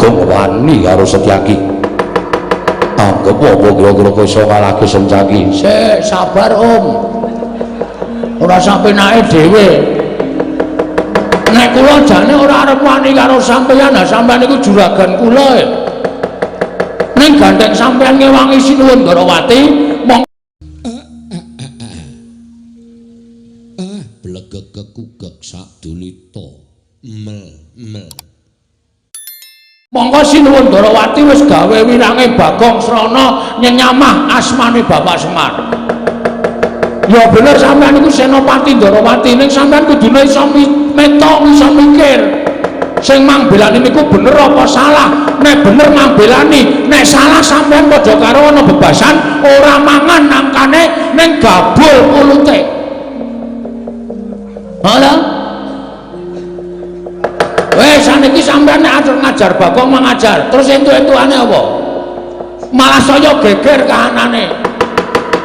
Bagong wani karo Setyaki. Anggep apa kira-kira kowe iso ngalahke Sencaki? Sik, sabar Om. Ora sampe penake dhewe. Nek kula jane ora arep wani karo sampeyan, ha sampeyan niku juragan kula e. Ning gandeng sampeyan ngewangi Sinuwun Ndorowati, mong Blegeg kekugek sadulita mel mel. Monggo Sinuwun Ndorowati wis gawe wirange Bagong Srana nyenyamah asmane Bapak Semar. Ya bener sampeyan niku Senopati Ndorowati, ning sampeyan kudune iso meto, iso mikir. Sing mangbelani niku bener apa salah? Nek bener mangbelani, nek salah sampeyan padha karo ana bebasan ora mangan nangkane ning gabul mulute. Halo? Wes saniki sampeyan nek atur ngajar Bagong mengajar, terus entuk-entukane apa? Malah saya geger kahanane.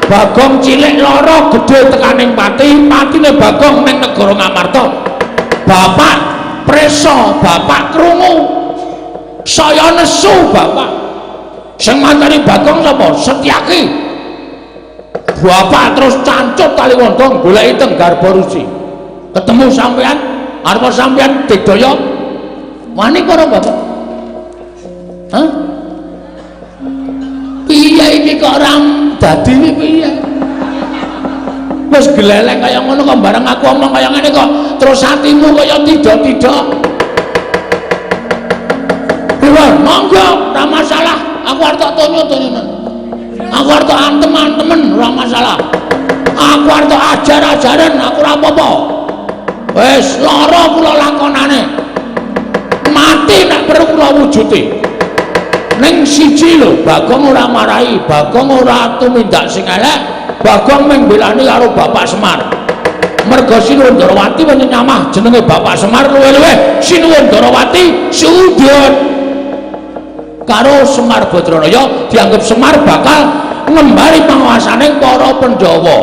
Bagong cilik lara gedhe tekaning pati, patine Bagong ning negara Ngamarta. Bapak preso, bapak krungu. Saya nesu bapak. Sing mateni Bagong sapa? Setyaki. Bapak terus cancut Taliwondo goleki teng Garba Ruci. Ketemu sampean, arep sampean digdaya wani para bapak. Hah? Piye iki kok ora dadi iki piye? Wis gleleng kaya ngono kok bareng aku omong kaya ngene kok terus atimu kaya tidak-tidak. Pripun? Monggo, ora masalah. Aku arep tok tonyo-tonyonen. Aku arep tok antem-antemen, ora masalah. Aku arep tok ajar-ajaran, aku ora apa-apa. Wis lara kula lakonane. Mati nek perlu kula wujuti. Ning siji lho, Bagong ora marahi, Bagong ora tumindak sing elek, Bagong mung mbelani karo Bapak Semar. Merga Sinuwun Ndorowati nyamah jenenge Bapak Semar luwih-luwih Sinuwun Ndorowati sudut karo Semar Badranaya dianggep Semar bakal ngembari panguasane para Pandhawa.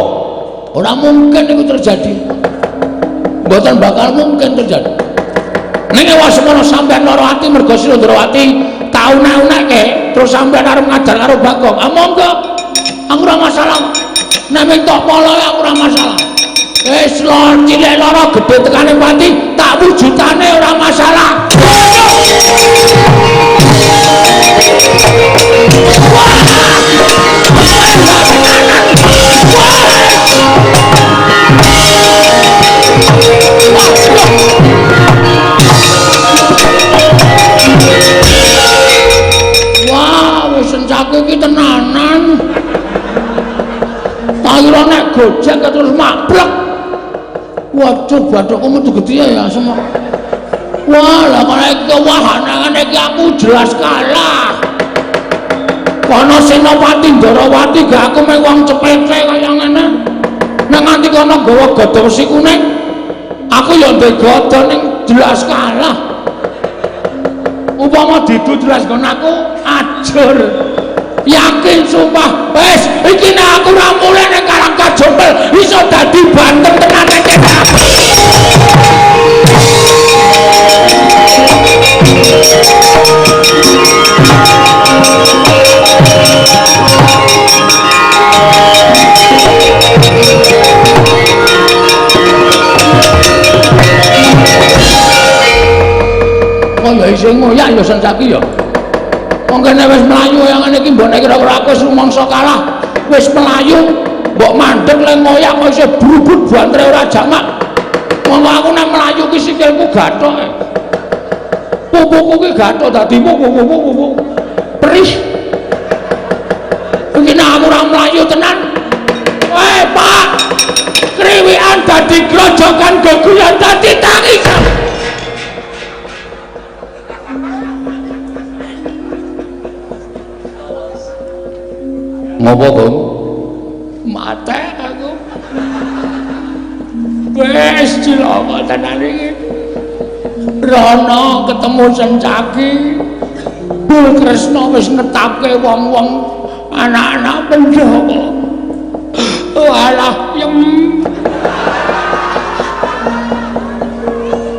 Ora mungkin iku terjadi. Mboten bakal mungkin terjadi. Ning ewa semono sampeyan lara ati merga Sinuwun Ndorowati tau unek-unekke terus sampeyan arep ngajar karo Bagong. Ah monggo. Aku ora masalah. Nek mung tok poloe aku ora masalah. Wis lor cilik lara gedhe tekane pati tak wujudane ora masalah. Wah, wis Sencaki iki tenanan. Tak kira nek gojek terus mablek. Waduh, bathukku metu gedhe ya semua. Wah, lah kok iki wahanane iki aku jelas kalah. Kono Senopati Ndorowati gak aku mung wong cepete kaya ngene. Nek nganti kono nggawa godhong wesi kuning, aku ya ndek godhong ning jelas kalah. Upama didu jelas nggon aku ajur. Yakin sumpah, wis iki nek aku ora mulih ning Karang Kajompel iso dadi banten tenan nek kene. Kok ya isih ngoyak ya Sencaki ya. Wong kene wis mlayu kaya ngene iki mbok nek kira-kira aku wis rumangsa kalah, wis mlayu mbok mandeg le ngoyak kok isih brubut bantere ora jamak. Wong aku nek mlayu ki sikilku gathok. Pupuku ki gathok dadi pupu. Perih. Iki nek aku ora mlayu tenan. Weh, Pak. Kriwikan dadi grojogan geguyan dadi tangisan. Ngopo, Gong? Mate aku. Wis cilaka tenan iki. Rono ketemu Sencaki. Bul Kresna wis netapke wong-wong anak-anak Pandhawa. Walah, yem.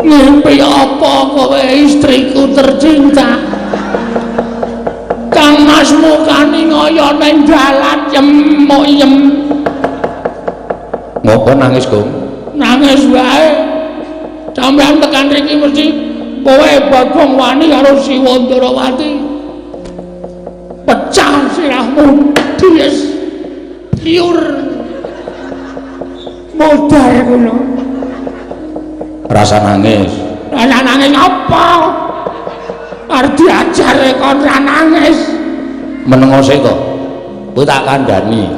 Ngimpi apa kowe istriku tercinta? Tangismu kaningaya ning dalan yemuk yem. Ngopo nangis, Gong? Nangis wae. Sampeyan tekan riki mesti kowe Bagong wani karo Siwa Ndarawati. Pecah sirahmu dies. Liur. Modar ngono. Rasa nangis. Rasa nangis apa? Arep diajare kon ra nangis. Menengo sik to. Kowe tak kandhani.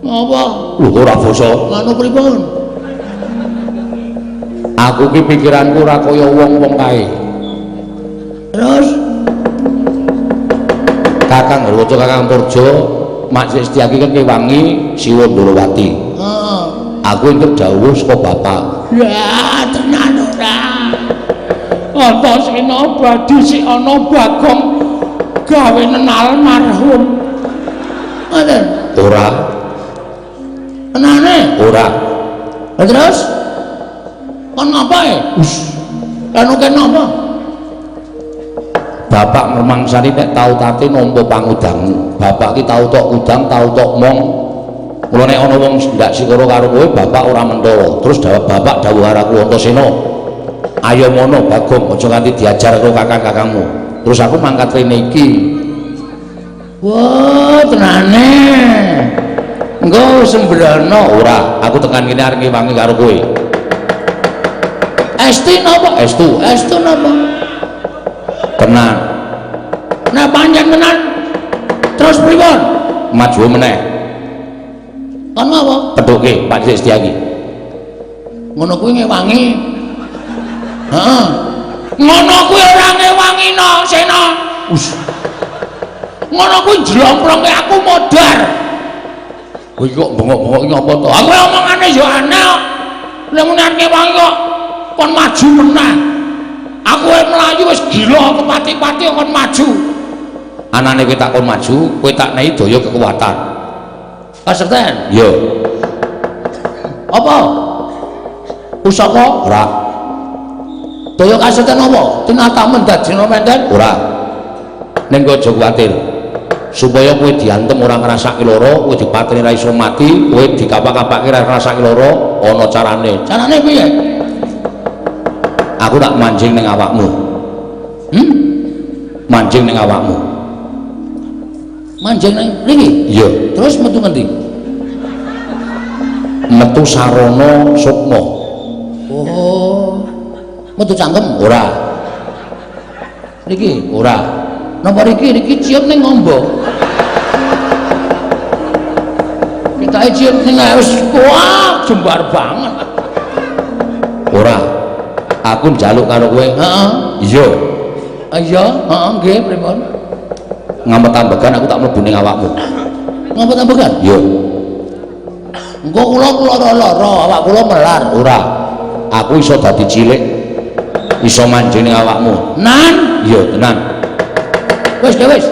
Ngapa? Lho ora basa. Ngono pripun? Aku ki pikiranku ora kaya wong-wong kae. Terus Kakang Garwaca, Kakang Purja, Mak Setyaki kan kewangi Siwa Ndarawati. Heeh. Aku entuk dawuh saka bapak. Ya tenan ora. Antasena badhe sik ana Bagong gawe nenal marhum. Ngoten. Ora. Tenane? Ora. Lah terus kon ngapae? Us. Lan kene apa? Bapak ngrumangsani nek tau tate nampa pangudangmu. Bapak ki tau tok udang, tau tok mong. Mula nek ana wong ndak sikara karo kowe, bapak ora mentala. Terus bapak dawuh karo aku Antasena, ayo mono Bagong, aja nganti diajar karo kakang-kakangmu. Terus aku mangkat rene iki. Wah, tenane. Engko sembrono ora, aku tekan kene arep ngewangi karo kowe. Esti napa? Estu. Estu napa? Tenan. Nek pancen tenan terus pripun? Maju meneh. Kon apa? Pethuke Pak Setyaki. Ngono kuwi ngewangi. Heeh. Ngono kuwi ora ngewangi no, Sena. Us. Ngono kuwi jlomprongke aku modar. Kowe kok bengok-bengok iki apa to? Aku omongane ya aneh kok. Lha muni arep ngewangi kok kon maju meneh. Aku mlayu wis gila kepati-pati kon maju. Anane kowe tak kon maju, kowe tak nehi daya kekuatan. Kasekten? Iya. Apa? Pusaka? Ora. Daya kasekten apa? Tinatamen dadi menten? Ora. Ning aja kuwatir. Supaya kowe diantem ora ngrasake lara, kowe dipateni ra iso mati, kowe dikapak-kapake ra ngrasake lara, ana carane. Carane piye? Aku tak manjing ning awakmu. Hmm? Manjing ning awakmu. Manjing ning mriki? Iya. Terus metu ngendi? Metu sarana sukma. Oh. Metu cangkem? Ora. Niki? Ora. Napa riki? Riki ciut ning ngombo. Ketoke ciut ning wis wah jembar banget. Ora. Aku njaluk karo kowe. Heeh. Iya. Iya, heeh nggih pripun? Ngamet ambegan aku tak mlebu ning awakmu. Ngamet ambegan? Iya. Engko kula lara-lara, awak kula melar. Ora. Aku iso dadi cilik. Iso manjing ning awakmu. Nan? Iya, tenan. Wis, wis.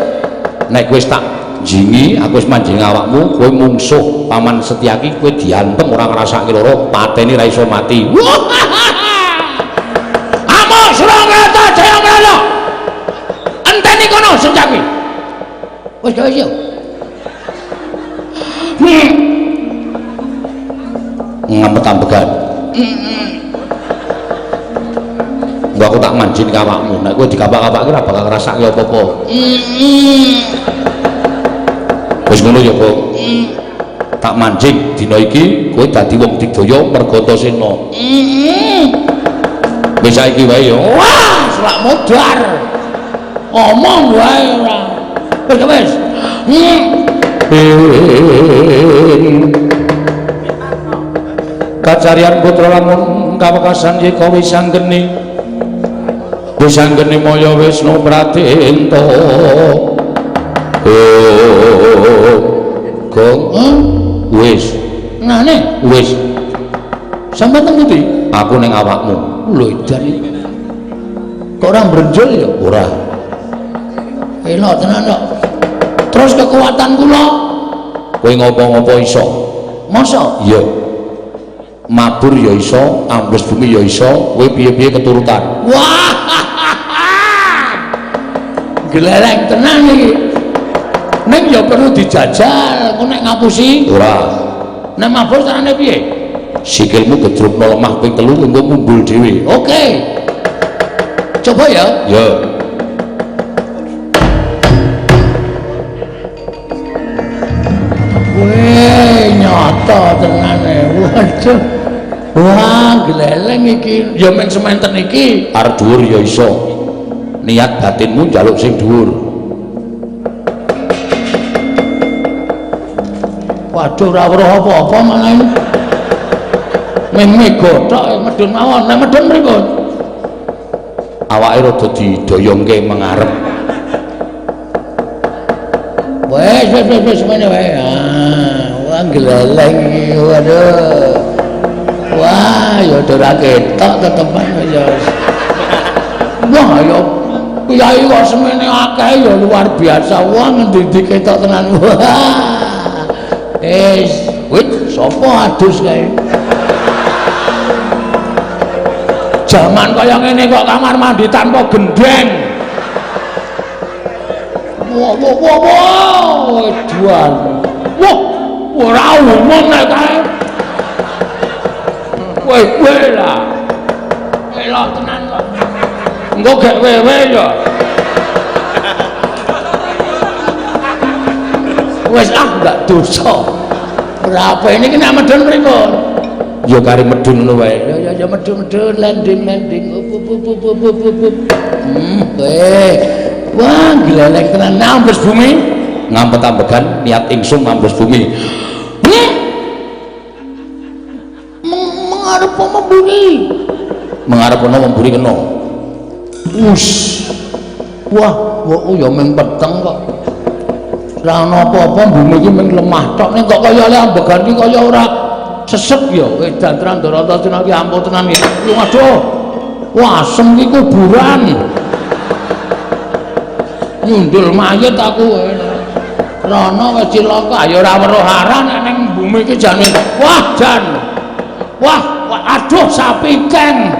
Nek wis tak jingi, aku wis manjing awakmu, kowe mungsuh Paman Setyaki, kowe diantem ora ngrasake lara, pateni ra iso mati. Amo Surakarta Jaya Mrana. Enteni kono Setyaki. Wis, wis yo. Ngamet ambegan. Mbok aku tak manjing ning awakmu. Nek kowe dikapak-kapake ora bakal ngrasake apa-apa. Wis ngono ya, Bung. Tak manjing dina iki kowe dadi wong digdaya merga Antasena. Wis saiki wae ya. Wah, selak modar. Omong wae ora. Wis wis. Kacarian putra lamun kawekasan yeka wis anggeni. Wis anggeni maya Wisnu Pratenta. Gong, wis. Nane? Wis. Sampeyan teng pundi? Aku ning awakmu. Lho edan iki. Kok ora mbrenjul ya? Ora. Elok tenan kok. Terus kekuatan kula kowe ngopo-ngopo iso. Masa? Iya. Mabur ya iso, ambles bumi ya iso, kowe piye-piye keturutan. Wah. Gelereng tenan iki. Ning ya perlu dijajal, engko nek ngapusi ora. Nek mabur carane piye? Sikilmu gejrukno lemah ping 3 engko mumbul dhewe. Oke. Coba ya. Ya. Weh, nyata tenane. Waduh. Wah, gleleng iki. Ya mung sementen iki. Arep dhuwur ya iso. Niat batinmu njaluk sing dhuwur. Waduh, ora weruh apa-apa malah. Mung mega tok medhun mawon. Nek medhun pripun? Awake rada didoyongke mengarep. Wes wes wes wes semene wae. Ah, wah gleleng iki. Waduh. Wah, ya ora ketok tetepan ya. Wah, ya kiai kok semene akeh ya luar biasa. Wah, ngendi-endi ketok tenan. Wah. Wis, wit sapa adus kae? Jaman kaya ngene kok kamar mandi tanpa gendeng. Wah, wah, wah, wah, edan. Wah, ora umum nek kae. Kowe kowe lah. Elok tenan kok. Engko gek wewe ya. Wis ah ndak dosa. Ora apa ini nek medhun pripun? Ya kari medhun ngono wae. Ya ya ya medhun-medhun landing-landing. Up up up up up up. Kowe. Wah, gleleng tenan nambes bumi. Ngampet-ambegan niat ingsun nambes bumi. Mengarep memburi. Mengarep ana memburi kena. Us. Wah, kok ya mung peteng kok. Ora ana apa-apa bumi iki mung lemah tok ning kok kaya le ambegan iki kaya ora sesek ya. Edan tenan Ndorata tenan iki ampuh tenan iki. Waduh. Wah, asem iki kuburan. Nyundul mayit aku. Rono wis cilaka ya ora weruh arah nek ning bumi iki jane. Wah, jan. Wah, aduh sapi keng.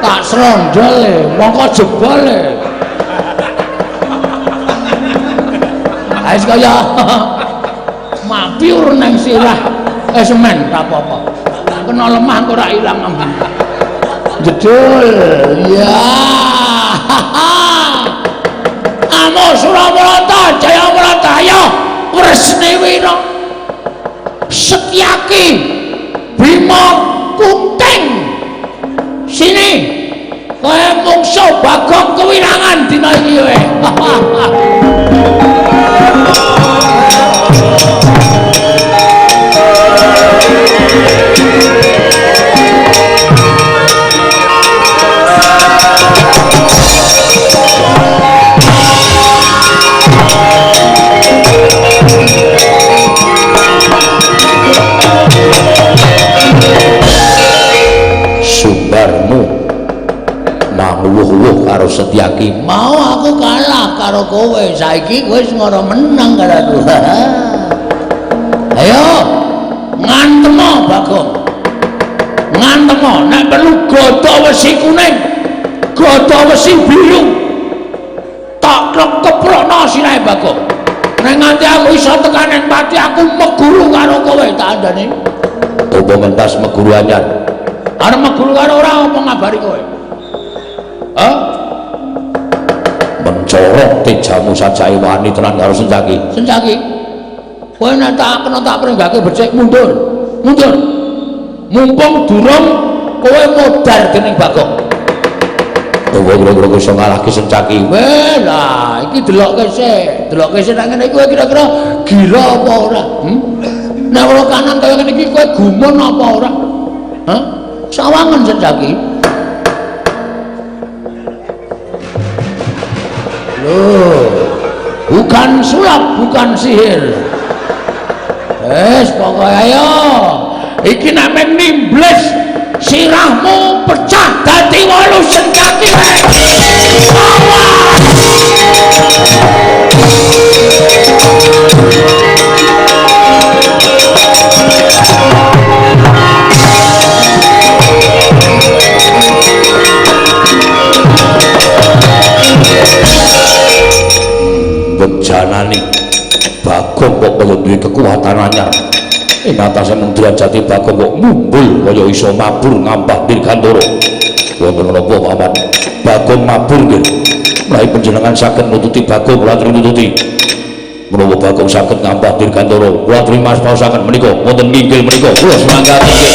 Tak srondol e, mongko jebol e. Wis kaya mapiur nang sirah semen ora apa-apa. Kena lemah kok ora ilang ambu. Jedul. Ya. Amo Surawarata Jayawarata ayo Wresniwira. Setyaki Bima Kunting. Sini. Kowe mungsuh Bagong kewirangan dina iki kowe. Sumbarmu manguwuh-wuh karo Setyaki. Mau aku kalah karo kowe, saiki kowe wis ngono menang karo aku. Ayo ngantemo Bagong. Ngantemo nek perlu gada wesi kuning, gada wesi biru. Tak keprokno sirahe Bagong. Nek nganti aku iso tekan ning pati aku meguru karo kowe tak andane. Apa mentas meguru anyar? Arep meguru karo ora apa ngabari kowe? Hah? Mencorok tejamu sajae wani tenan karo Sencaki. Sencaki. Kowe nek tak kena tak pringgake becik mundur. Mundur. Mumpung durung kowe modar dening Bagong. Kowe kira-kira iso ngalahke Sencaki. Weh lah, iki delokke sik. Delokke sik nek ngene iki kowe kira-kira gila apa ora? Nek ora kanan kaya ngene iki kowe gumun apa ora? Hah? Sawangen Sencaki. Loh, bukan sulap, bukan sihir. Wes pokoke ayo. Iki nek mung nimbles sirahmu pecah dadi 8 Sencaki. Awas. Kekuatan anyar. Ing atase mung derajate Bagong kok mumbul kaya iso mabur ngambah dirgantara. Wonten menapa Paman? Bagong mabur nggih. Menawi panjenengan saged nututi Bagong kula aturi nututi. Menawa Bagong saged ngambah dirgantara, kula aturi maosaken menika wonten nginggil menika. Kula sumanggaken nggih.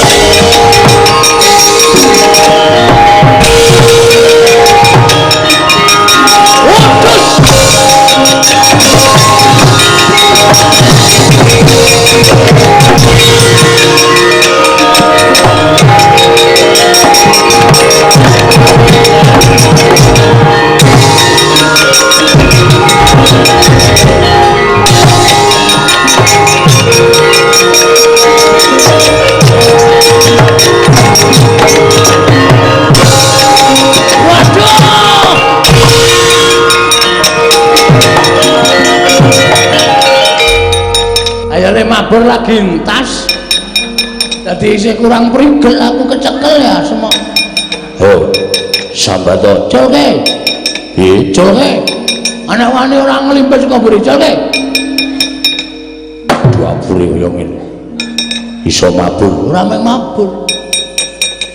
Mabur lagi entas. Dadi isih kurang prigel aku kecekel ya semok. Oh, sambato culke. Piye culke? Anak wani ora nglimpis kok mburi culke. Mabure kaya ngene. Iso mabur, ora mek mabur.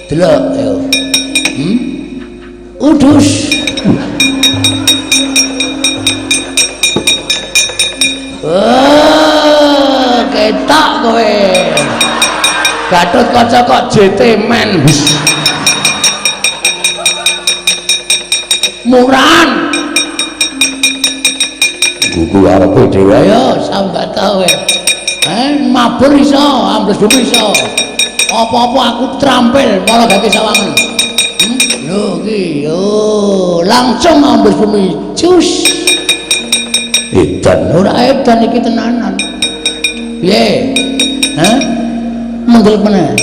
Delok ayo. Udus. Oh, ketok kowe. Gatotkaca kok JT men. Murahan. Gugu arepe dhewe. Ayo sambat kowe. Mabur iso, ambles bumi iso. Apa-apa aku terampil malah gake sawangan. Lho iki yo langsung ambles bumi. Cus. Edan ora edan iki tenanan. Piye? Hah? Mendel meneh.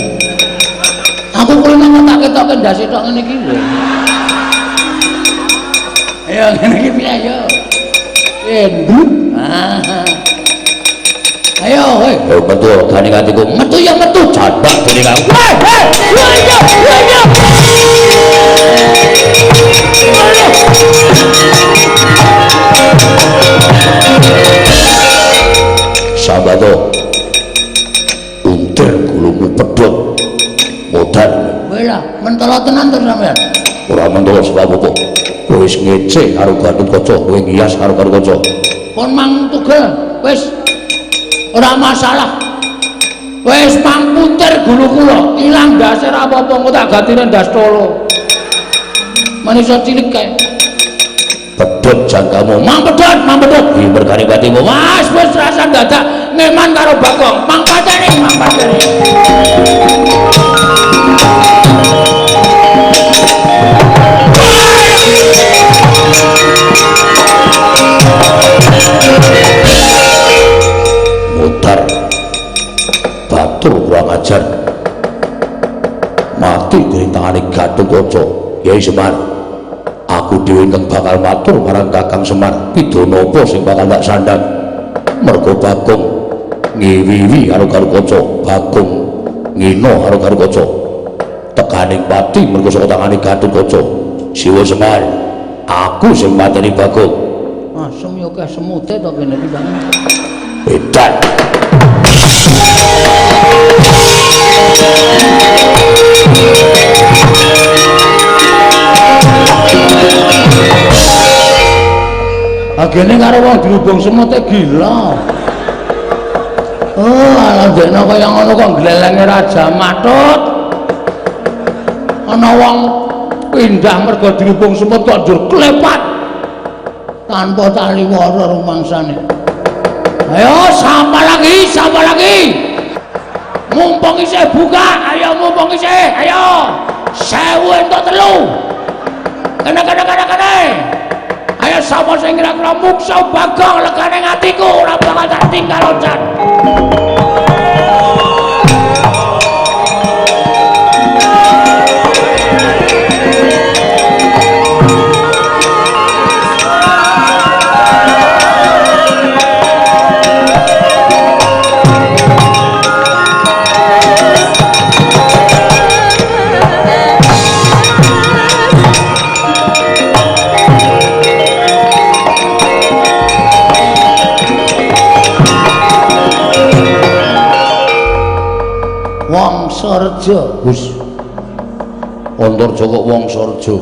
Aku kulino tak ketoke ndase tok ngene iki lho. Ayo ngene iki piye ayo. Nduk. Ayo hoi. Ayo metu gane atiku. Metu ya metu jambak dening aku. Hei, hei. Ayo, ayo. Sambato. Untir gulumu pedhot. Modal. Kowe lah mentolo tenan to sampean. Ora mentolo sebab apa? Kowe wis ngece karo Gatotkaca, kowe ngiyas karo Gatotkaca. Pun mang tugel, wis ora masalah. Wis mang puntir gulu kula, ilang ndase ora apa-apa, engko tak gantine ndas tolo. Manisa cilik kae. Pedhot jangkamu. Mang pedhot, mang pedhot. Iki mergane patimu. Wes wis rasa dadak ngeman karo Bagong. Mang pateni, mang pateni. Mutar batur kurang ajar. Mati dari tangane Gatotkaca. Kyai Semar, aku dhewe ingkang bakal matur marang Kakang Semar, pidana apa sing bakal tak sandhang? Mergo Bagong ngiwiwi karo Gatotkaca, Bagong ngina karo Gatotkaca. Tekaning pati mergo saka tangane Gatotkaca. Siwa Semar, aku sing mateni Bagong. Asem yo akeh semute to kene iki, Bang. Edan. Agene karo wong dirubung semute gila. Oh, ala ndekno kaya ngono kok glelenge Raja Matut. Ana wong pindah mergo dirubung semut kok njur klepat tanpa tali wara rumangsane. Ayo sapa lagi, sapa lagi. Mumpung isih buka, ayo mumpung isih, ayo. 1000 entuk 3. Kene kene kene kene. Ayo sapa sing kira-kira muksa Bagong legane atiku ora bakal tak tinggal loncat. Wangsareja. Wis. Antarja kok Wangsareja.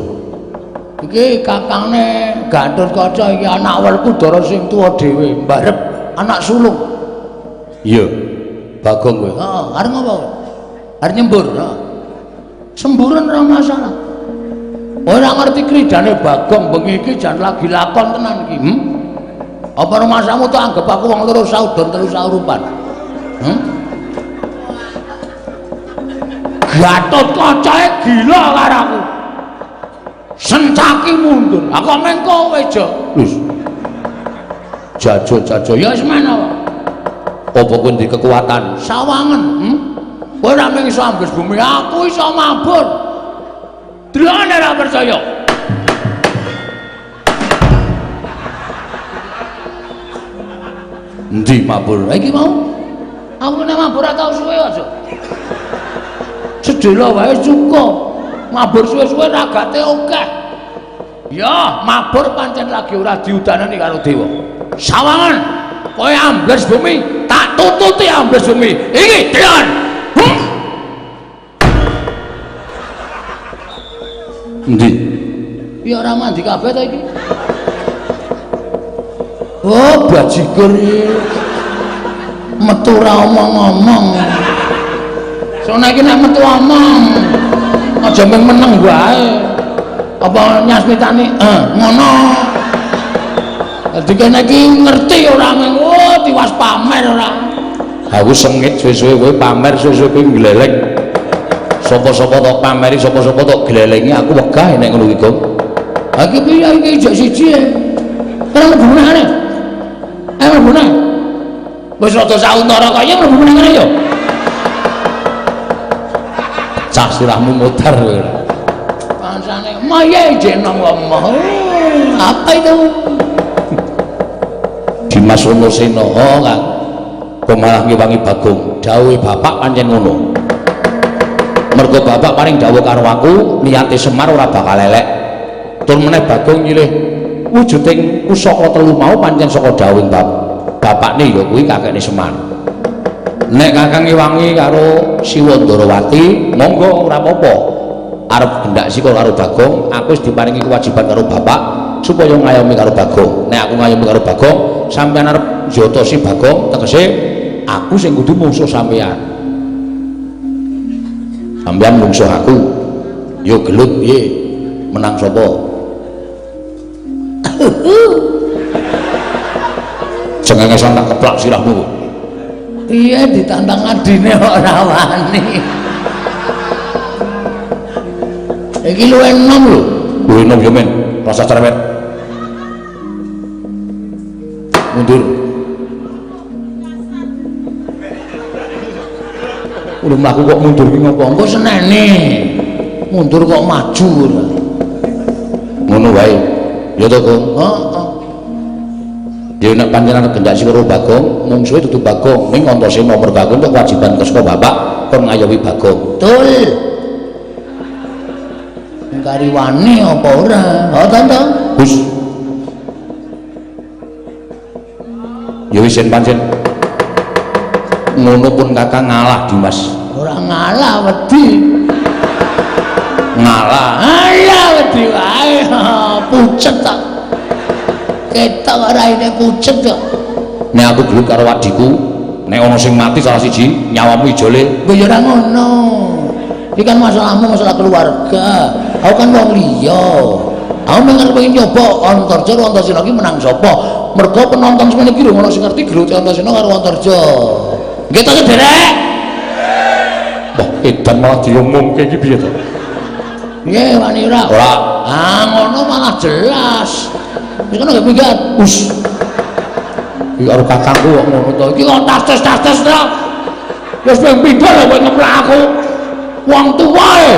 Iki kakangne Gatotkaca iki anak Werkudara sing tuwa dhewe, mbarep anak sulung. Iya. Bagong kowe. Heeh, arep ngopo? Arep nyembur, heeh. Semburan ora masalah. Ora ngerti kridane Bagong bengi iki jan lagi lakon tenan iki. Apa rumasamu tok anggap aku wong loro saudon telu saurupan? Gatotkacae gila karo aku. Sencaki mundur. Aku meng kowe, Jo. Wis. Jajo-jajo ya wis mana. Apa kowe ndek kekuatan? Sawangen, Kowe ora mung iso ambles bumi, aku iso mabur. Delokane ora percaya. Endi mabur? Iki mau. Aku nek mabur ora tau suwe aja. Sedhela wae cukup. Mabur suwe-suwe ragate akeh. Ya, mabur pancen lagi ora diudanani karo dewa. Sawangan, kowe ambles bumi, tak tututi ambles bumi. Iki delon. Endi? Ya ora mandi kabeh ta iki. Oh, bajigur iki. Metu ora omong-omong. Soale iki nek metu omong aja mung meneng wae. Apa nyasmitani ngono. Dadi kene iki ngerti ora mung oh tiwas pamer ora. Aku sengit suwe-suwe kowe pamer suwe-suwe kowe gleleng. Sapa-sapa tok pameri, sapa-sapa tok glelengi aku wegah nek ngono iki, Gong. Ha iki piye iki ijek siji e. Ora mlebu meneh. Ayo mlebu meneh. Wis rada sauntara kaya mlebu meneh ngene ya. Cah sirahmu mutar kowe. Pancane maye ijek nang lemah. Apa itu? Dimas Antasena, oh Kang. Kok malah ngewangi Bagong. Dawuhe bapak pancen ngono. Mergo bapak paring dawuh karo aku, niate Semar ora bakal elek. Tur meneh Bagong nyilih wujuding pusaka telu mau pancen saka dawuhing bapakne ya kuwi kakekne Semar. Nek kakang ngewangi karo Siwa Ndarawati, monggo ora apa-apa. Arep gendak sika karo Bagong, aku wis diparingi kewajiban karo bapak supaya ngayomi karo Bagong. Nek aku ngayomi karo Bagong, sampeyan arep njotosi Bagong, tegese aku sing kudu mungsuh sampeyan. Sampeyan mungsuh aku. Yo gelut piye? Menang sapa? Cengengesan tak keplak sirahmu. Piye ditantang adine kok ora wani. Iki luwih enom lho. Luwih enom yo men, rasa cerewet. Mundur. Udah mlaku kok mundur ki ngopo? Engko senene. Mundur kok maju ora. Ngono wae. Ya to, Gong? Heeh. Ya nek panjenengan gendak sira Bagong, mungsuhe dudu Bagong, ning Antasena mergo aku entuk kewajiban saka bapak kon ngayomi Bagong. Betul. Kari wani apa ora? Ha to to. Wis. Ya wis yen pancen ngono pun kakang ngalah Dimas. Ora ngalah wedi. Ngalah. Alah wedi wae. Pucet ta. Ketok raine pucet kok. Nek aku gelut karo adhiku, nek ana sing mati salah siji, nyawamu ijole. Lho ya ora ngono. Iki kan masalahmu masalah keluarga. Aku kan wong liya. Aku mung arep nyoba Antarja karo Antasena iki menang sapa? Mergo penonton semene iki lho ono sing ngerti gelute Antasena karo Antarja. Nggih to sederek? Wah, edan malah diomongke iki piye to? Piye wani ora? Ora. Ah, ngono malah jelas. Wis kono nggih minggat. Us. Iki karo kakangku kok ngono to. Iki kok tas-tas to. Wis ping pindho lho kowe ngeplak aku. Wong tuwa e.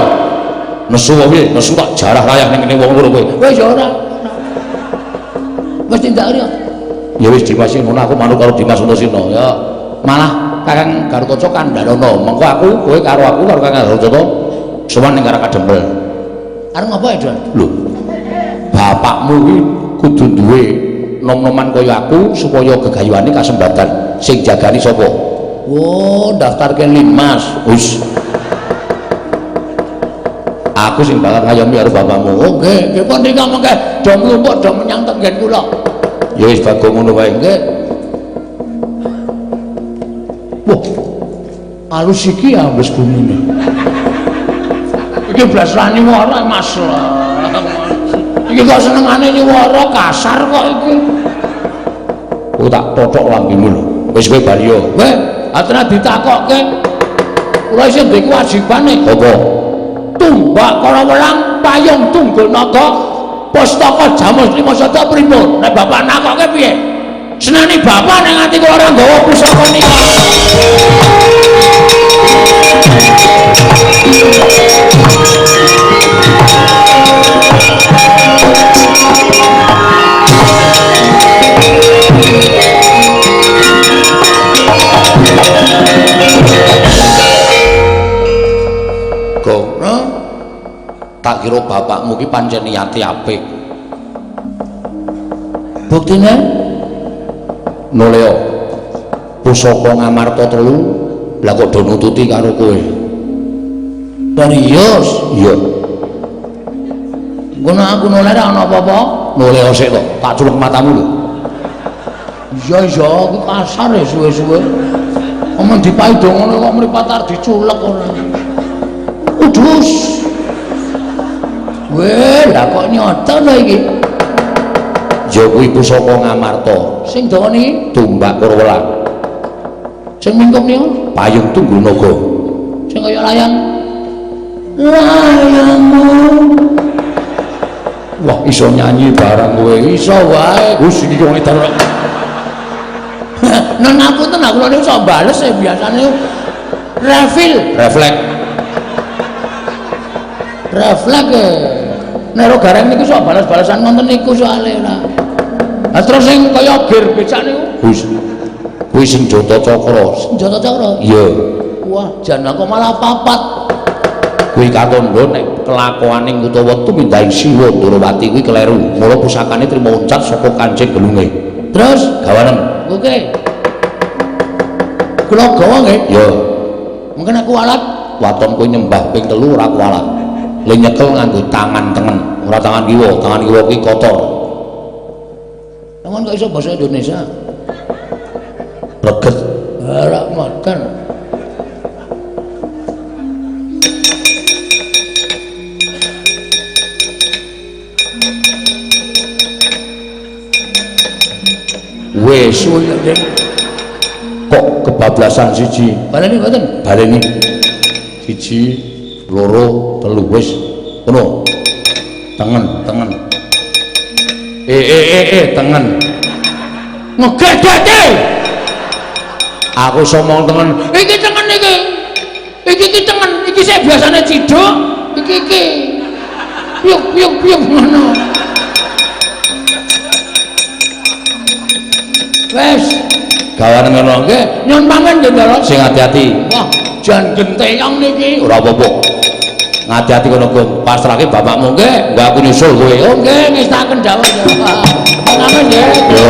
Nesu wae piye? Nesu tak jarah rayah ning kene wong loro kowe. Wis ya ora. Wis tindak ya. Ya wis Dimas ngono aku manut karo Dimas Antasena ya. Malah Kakang Garukaca kandhanono. Mengko aku kowe karo aku karo Kakang Garukaca sowan ning Karang Kadempel. Arep ngopo ya, Don? Lho. Bapakmu kuwi kudu duwe nom-noman kaya aku supaya gegayuhane kasembatan. Sing jagani sapa? Oh, daftarke Linmas. Wis. Aku sing bakal ngayomi karo bapakmu. Oh nggih, nggih pun nika mengke do mlumpuk do menyang tenggen kula. Ya wis Bagong ngono wae. Nggih. Wah. Alus iki ya wis bumine. Iki blas ra nyuwara Mas. Iki kok senengane nyuwara kasar kok iki. Kowe tak tothok lambemu lho. Wis kowe bali yo. Weh, atena ditakokke. Kula isih duwe kewajibane. Apa? Tumbak kala welang payung tunggul naga pustaka Jamus Lima Sada pripun? Nek bapak nakokke piye? Senani bapak nek nganti kula ora nggawa pusaka nika. Gong, tak kira bapakmu ki pancen niate apik. Buktine noleo pusaka Ngamarta telu lah kok do nututi karo kowe. Serius? Iya. Ngono aku noleh ra ana apa-apa. Noleo sik to, tak culek matamu lho. Iya iya, aku kasar ya suwe-suwe. Omong dipaido ngono kok mripat arep diculek ora. Udus. Weh, lah kok nyoto to iki? Ya kuwi pusaka Ngamarta. Sing dawa niki tumbak karo welang. Sing mingkem niku payung tunggul naga. Sing kaya layang. Layangmu. Wah, iso nyanyi barang kowe. Iso wae. Wis iki wong edan. Nen ngapunten aku lho iso bales e biasane refil, refleks. Refleks e. Nek ro gareng niku iso bales-balesan ngoten niku soalé ora. Lah terus sing kaya gir becak niku? Wis. Kuwi senjata cakra. Senjata cakra? Iya. Wah, jan kok malah papat. Kuwi katandha nek kelakuane utawa tumindake Siwa Ndorowati kuwi kleru. Mula pusakane trima uncat saka kancing gelunge. Terus gawanen. Oke. Kula gawa nggih? Iya. Mungkin aku alat waton kowe nyembah ping 3 ora kualat. Le nyekel nganggo tangan tengen, ora tangan kiwa, tangan kiwa kuwi kotor. Tangan kok iso basa Indonesia? Leget. Ora ngoten. Wis kok kebablasan siji. Baleni mboten? Baleni. 1, 2, 3 wis. Ngono. Tengen, tengen. Tengen. Ngegedete. Aku iso omong tengen. Iki tengen iki. Iki iki tengen, iki sik biasane ciduk, iki iki. Piuk piuk piuk ngono. Wes, gawane ngono nggih, nyun pamit nggih Ndara. Sing ati-ati. Wah, jan genteyong niki. Ora apa-apa. Ngati-ati kono, Gong. Pasrahke bapakmu nggih. Enggak aku nyusul kowe. Oh nggih, ngestaken dawuh. Pamit nggih. Yo.